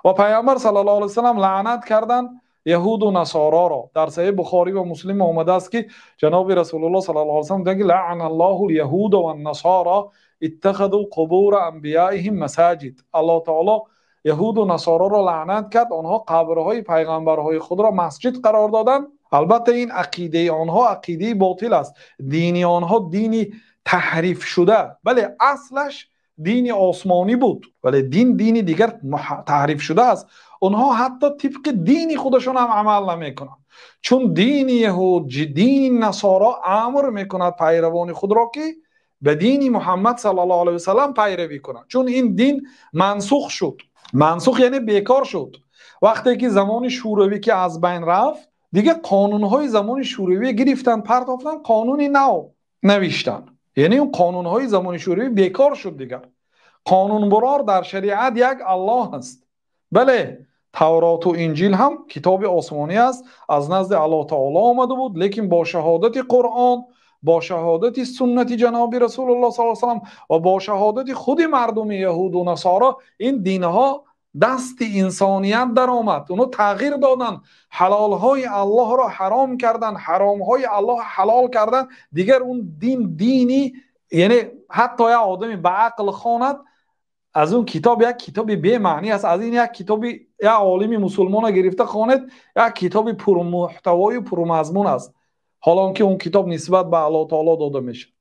Ва Паёмбар саллаллоҳу алайҳи васаллам лаънат карданд яҳуд ва насороро. Дар Саҳеҳи Бухорӣ ва Муслим омадааст, ки ҷаноби Расулуллоҳ саллаллоҳу алайҳи васаллам мегӯянд: лаъаналлоҳул яҳуда ван-насоро иттахазу қубура анбияиҳим масоҷид. Аллоҳи таъоло яҳуд ва насороро лаънат кард. Онҳо қабрҳои паёмбарҳои худро масҷид қарор доданд. Албатта ин ақидаи онҳо ақидаи ботил аст. Дини онҳо дини таҳриф шуда. Бале, аслаш дини осмонӣ буд, вале дин, дини дигар таҳриф шуда аст. Онҳо ҳатто тибқи дини худашон ҳам амал намекунанд. Чун дини яҳуд, дини насоро амр мекунад пайравони худро, ки ба дини Муҳаммад саллаллоҳу алайҳи васаллам пайравӣ кунанд. Чун ин дин мансух шуд. Мансух яъне бекор шуд. Вақте ки замони Шӯравӣ ки аз байн рафт, дигар қонунҳои замони Шӯравӣ гирифтанд, партофтанд, қонуни нав навиштанд. Яъне он қонунҳои замони Шӯравӣ бекор шуд дигар. Қонунбарор дар шариат як Аллоҳ аст. Бале, Таврот ва Инҷил ҳам китоби осмонӣ аст, аз назди Аллоҳи таъоло омада буд, лекин бо шаҳодати Қуръон, бо шаҳодати суннати ҷаноби Расулуллоҳ саллаллоҳу алайҳи васаллам ва бо шаҳодати худи мардуми яҳуд ва насоро ин динҳо дасти инсоният даромад. Онҳо тағйир доданд, ҳалолҳои Аллоҳро ҳаром карданд, ҳаромҳои Аллоҳро ҳалол карданд. Дигар он дин динӣ, яъне ҳатто як одаме ба ақл хонд аз он китоб, як китоби бемаънӣ аст. Аз ин як китоби як олими мусулмонро гирифта хонед, як китоби пурмуҳтаво ва пурмазмун аст. Ҳол он ки он китоб нисбат ба Аллоҳи таъоло дода мешавад.